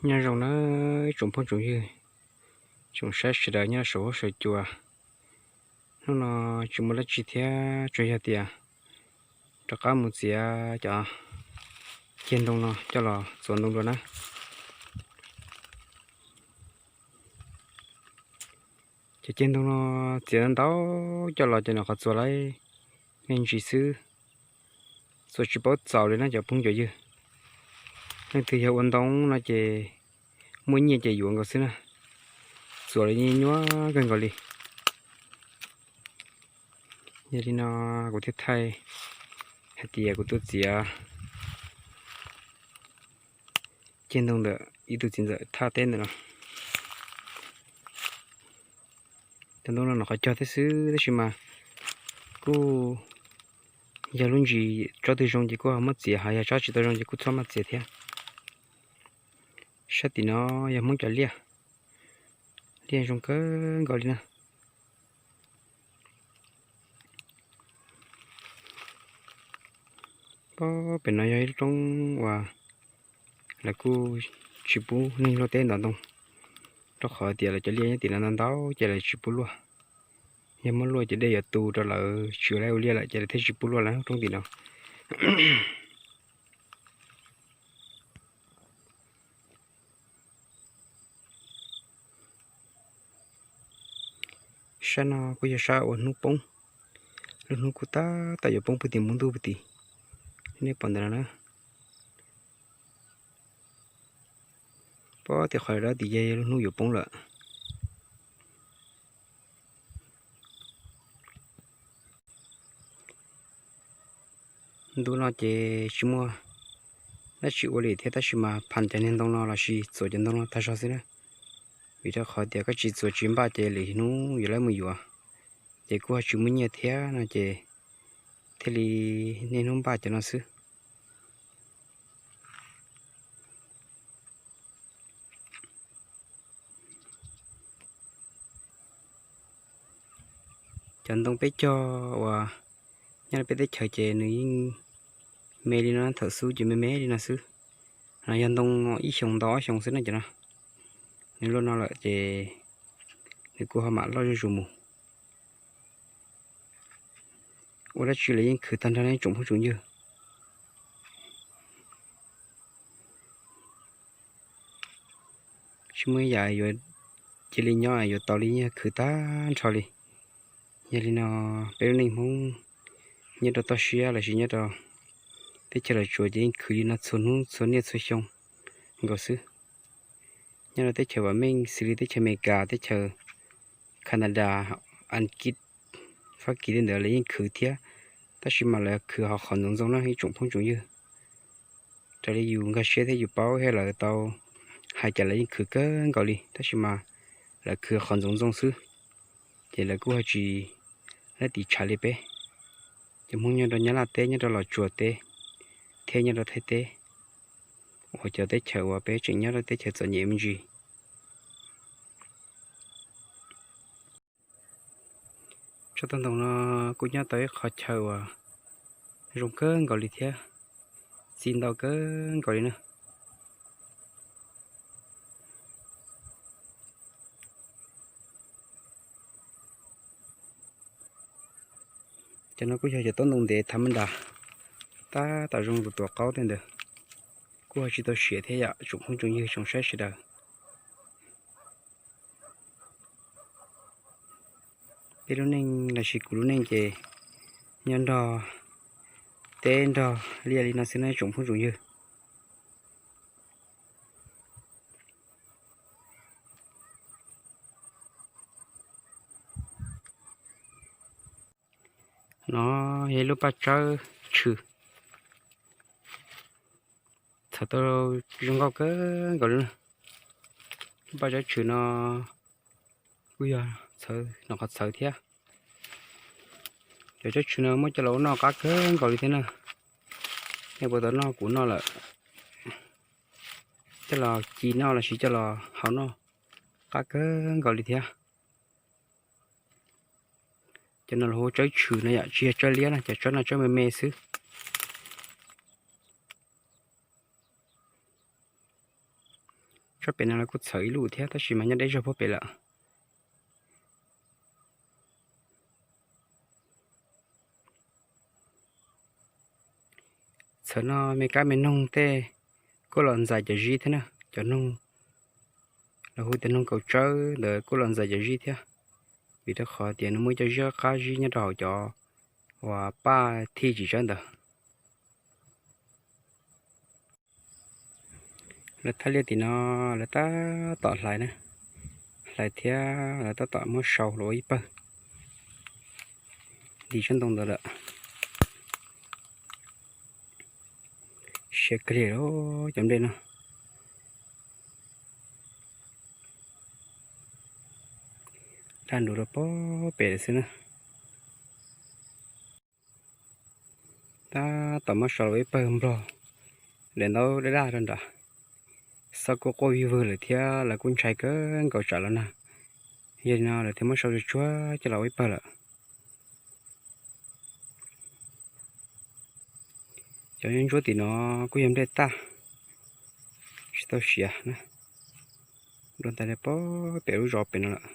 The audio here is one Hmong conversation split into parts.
Nyob zoo na ib tsoom phooj tsoom ywg, tsoom saib sawv daws nyob saum huab saum cua. Hnub no tsis muaj dab tsi thiab tsuas yog tias rov qab mus txiav cov ceg ntoo no coj los txuas ntoo dua na. Cov ceg ntoo no txiav ntau ntau coj los ces nyuam qhuav txuas lawm me ntsis xwb, txuas tsis paub txaus li na cov phooj cov ywg. Leej twg yog ua ntoo no ces muaj nyiaj ces yuav nkaus xwb na, txuas los nyuaj kawg nkaus li. Yog li no kuv thiaj thaij hais tias kuv tuaj txiav ceg ntoo ntawm ib tug txiv ntxawm thaj teb ntawm no. Cov ntoo no nyuam qhuav cog thiab xwb tab sis mas kuj yog lub ntsis tsob twg zoo ces kuj ho muab txiav, ho yog tsob tsis tau zoo ces kuj txhob maj txiav thiab. Sab tim no yog Hmoob cov liaj, liaj zoo kawg nkaus li na. Pem no yog ib lub roob uas lawv kuj tsis pub neeg luaj teb ntov ntoo, rau qhov tias lawv cov liaj nyob tim no ntau ntau ces lawv tsis pub luaj. Yog muab luaj ces dej yuav tu rau lawv tsis ua liaj lawm ces lawv thiaj tsis pub luaj lawm roob tim no. Sab no kuj yog sab uas hnub poob, lub hnub kuj tab tom yuav poob puag tim npoo ntuj puag tim, nej pom ntawm no na. Pom tias qhov dawb tim yog lub hnub yuav poob lawm. Ntu no ces tsis muaj dab tsi ua li thiab tab sis mas pham cov niag ntoo no lossis txuas cov ntoo no tag zog xwb na. Vim rau qhov tias koj tsis txuas tsis npaj ces lwm hnub yuav lawv mus yuav, ces kuj ho tsis muaj nyiaj thiab no ces thiaj li niaj hnub npaj cov no xwb. Cov ntoo peb cog uas nyob rau peb teb chaws ces nws yeej me li no, thaum xub ces me me li no xwb. No yog ntoo ib xyoos ntau ob xyoos xwb na cov no. Nws luaj no lawm ces nws kuj ho mam loj zuj zus mus. Ua dab tsi los yeej khwv tag nrho nej tsoom phooj tsoom ywg. Tsis muaj ib yam yuav cia li nyob yuav tau li, yeej khwv tag nrho li. Yog li no peb lub neej Hmoob nyob rau toj siab lossis nyob rau teb chaws Los Tsuas ces yeej khwv li no txhua hnub txhua niaj txhua xyoo nkaus xwb. Nyob rau teb chaws vam meej xws li teb chaws Amelikas, teb chaws Canada, Askiv, Fab Kis tej ntawd lawv yeej khwv thiab, tab sis mas lawv khwv hauv qhov ntxoov ntxoo na ib tsoom phooj tsoom ywg. Raws li yus nkag siab thiab yus paub thiab lawv tau hais cas lawv yeej khwv kawg nkaus li tab sis mas lawv khwv qhov ntxoov ntxoo xwb, ces lawv kuj ho tsis laib tiv tshav li peb cov Hmoob nyob rau Nyab Laj teb, nyob rau Los Tsuas teb thiab nyob rau Thaib teb, uas cov teb chaws uas peb tseem nyob rau teb chaws txom nyem me ntsis. Tsob toj ntoo no kuj nyob tau ib qho chaw uas zoo kawg nkaus li thiab txi ntau kawg nkaus li na. Cov no kuj yog cov tsob ntoo ntev thav mab nras, tab tom zoo tus tuav qaub tej ntawd, kuj ho tsis tau siav thiab yom tsoom phooj tsoom ywg tsoom saib sawv daws. Peb lub neej lossis kuv lub neej ces nyob nrog teb nrog liaj li no xwb na tsoom phooj tsoom ywg. No yog ib lub paj tsawb tshwm, txhawv tau zoo nkauj kawg nkaus li na. Lub paj tsawb tshwm no kuj yog txhawv, nyuam qhuav txhawv thiab. Cov tsawb tshwm no muab coj los ua noj qab kawg nkaus li thiab na. Nej puas tau noj? Kuv noj lawm. Coj los ci noj lossis coj los hau noj qab kawg nkaus li thiab. Cov no los hu tsawb tshwm no yom, tsis yog tsawb liab na, cov tsawb no tsawb me me xwb. Sab pem no los kuj txhawm ib lub thiab tab sis mas nyob deb zog puag pem lawm. Txhawm no me kab me noog tej kuj los ntxais cov zib thiab na, cov noog, lawv hu tias noog kaus tsawb ntawd kuj los ntxais cov zib thiab, vim rau qhov tias nws muaj cov zib qab zib nyob rau hauv cov uas paj thij tsis tsawb ntawd. Lawv thaj liaj tim no lawv tab tom hlais na, hlais thiab lawv tab tom muab sau los ua ib pawg. Nti tsob ntoo ntawd lawm. Siav kiag li cov nplej no. Daj nrus rau puag pem lawm xwb na. Tab tom muab sau los ua ib pawg nplog daim ntaub daj daj rau nram. Xob kuj quaj vwg vwg lawm thiab lawv kuj ntshai kawg nkaus tsam los nag, yog li no lawv thiaj muab sau tsuag tsuag coj los ua ib pawg lawm. Cov ntsuab tim no kuj yog nplej tag, tsis tau siav na, dua tas li puag pem lub zos pem no lawm.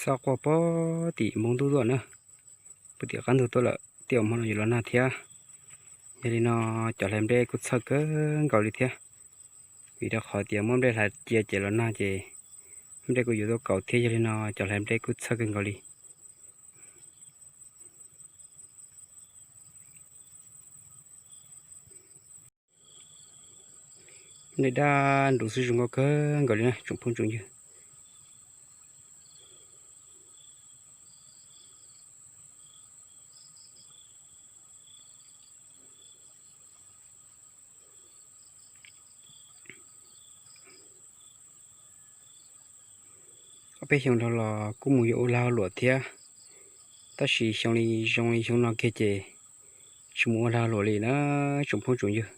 Xob quaj puag tim npoo ntuj tuaj na, puag tim qab ntug tuaj lawm, tej zaum hmo no yuav los nag thiab. Yog li no cov hlais nplej kuj txhawj kawg nkaus li thiab, vim rau qhov tias muab nplej hlais cia ces los nag ces nplej kuj yuav tuaj kaus thiab, yog li no cov hlais nplej kuj txhawj kawg nkaus li. Nplej daj nrus xwb zoo nkauj kawg nkaus li na tsoom phooj tsoom ywg. Ob peb xyoo dhau los kuj mus yuav ua lag ua luam thiab, tab sis xyoo li zoo li xyoo no kiag ces tsis mus ua lag ua luam li na tsoom phooj tsoom ywg.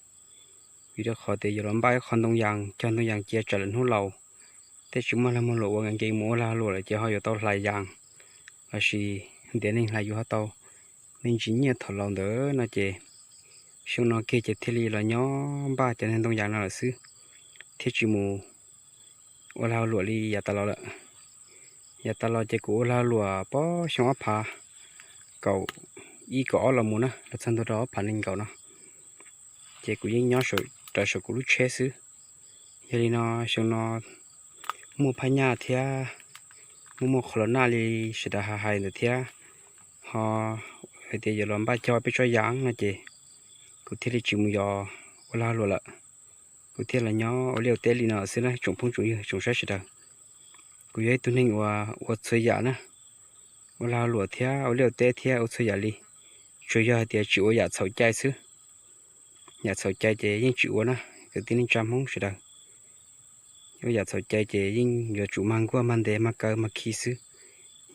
Vim rau qhov tias yuav los npaj ib qho ntoo yas, cog ntoo yas cia tsam lawm hnub laus, tej tsis muaj lag muaj luam ua nkees mus ua lag ua luam lawm ces ho yuav tau hlais yas lossis ntiav neeg hlais yus ho tau me ntsis nyiaj thaum laus ntawd no ces xyoo no kiag ces thiaj li los nyob npaj cov ntoo yas no lawm xwb, thiaj tsis mus ua lag ua luam li yav tas los lawm. Yav tas los ces kuv ua lag ua luam puag xyoo ob phav kaum ib kaum ob los mus na los txog ntua rau ob phav nees nkaum no, ces kuv yeej nyob raws saum kuv lub tsheb xwb. Yog li no xyoo no muaj phab nyaj thiab muaj muaj qhov los nag li sawv daws hais hais ntawd thiab, ho hais tias yuav los npaj cog peb tsob yas no ces kuv thiaj li tsis mus yos ua lag ua luam lawm. Kuv thiaj los nyob ua liaj ua teb li no xwb na tsoom phooj tsoom ywg tsoom saib sawv daws. Kuv yog ib tug neeg uas ua txhua yam na, ua lag ua luam thiab ua liaj ua teb thiab ua txhua yam li, tsuas yog hais tias tsis ua yam txhaum cai xwb. Yam txhaum cai ces yeej tsis ua na, kwv tij neej tsa Hmoob sawv daws. Ua yam txhaum cai ces yeej yuav tsum mag nkuaj mag ntes mag kaw mag khi xwb.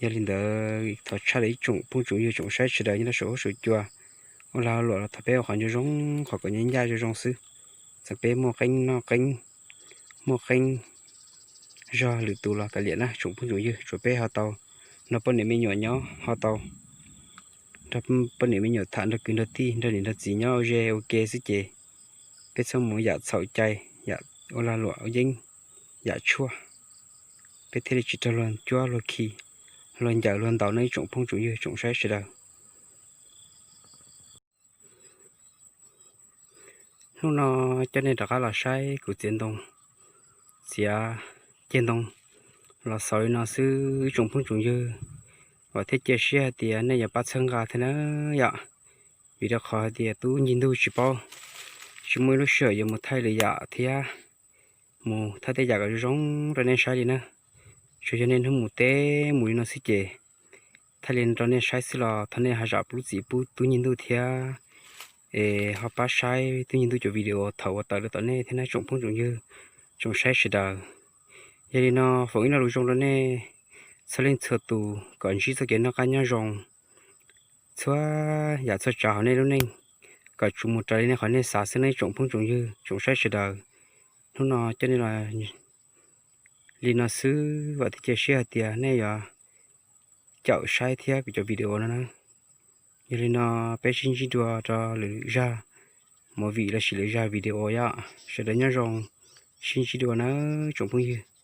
Yog li ntawd thov tshaj lawm ib tsoom phooj tsoom ywg tsoom saib sawv daws nyob rau saum huab saum cua, ua lag ua luam los thov peb ua qhov zoo zoo, qhov kom nyob ncaj zoo zoo xwb. Txawm peb muaj qeeb noj qeeb, muaj qeeb zog lwm tus los kav liam na tsoom phooj tsoom ywg, tsuas peb ho tau nrog poj niam me nyuam nyob, ho tau nrog poj niam me nyuam tham, nrog kwv nrog tij nrog niam nrog txiv nyob ua ze ua ke xwb ces peb txhob mus yam txhaum cai, yam ua lag luam ua yeeb, yam tshuaj, peb thiaj li tsis raug luag cuab luag khi, luag ncaws luag ntaus no ib tsoom phooj tsoom ywg tsoom saib sawv daws. Hnub no coj nej rov qab los saib kuv txiav ntoo, txiav ceg ntoo los xaus li no xwb ib tsoom phooj tsoom ywg, vam thiab cia siab hais tias nej yuav pab txhawb nqa thiab na yom. Vim rau qhov hais tias tub ncig ntuj tsis paub, tsis muaj ib lub sij hawm yuav mus thaij lwm yam thiab mus thaij tej yam kom zoo zoo rau nej saib li na. Tsuas yog niaj hnub mus teb mus li no xwb ces thaij li rau nej saib xwb los thov nej ho zam lub txim pub tub ncig ntuj thiab es ho pab saib tub ncig ntuj cov video thaum uas tawm rau tom nej thiab na tsoom phooj tsoom ywg, tsoom saib sawv daws. Yog li no foom ib lo lus zoo rau nej txhua leej txhua tus kom ntsib txoj kev noj qab nyob zoo, txhua yam txhua tsav hauv nej lub neej kom tsuas mus raws li nej qhov nej xav xwb nawb tsoom phooj tsoom ywg tsoom saib sawv daws. Hnub no coj nej los li no xwb, vam thiab cia siab hais tias nej yuav caum saib thiab kuv cov video no na. Yog li no peb sib ntsib dua rau lwm zaj movie lossis lwm zaj video yom. Sawv daws nyob zoo, sib ntsib dua nawb tsoom phooj ywg.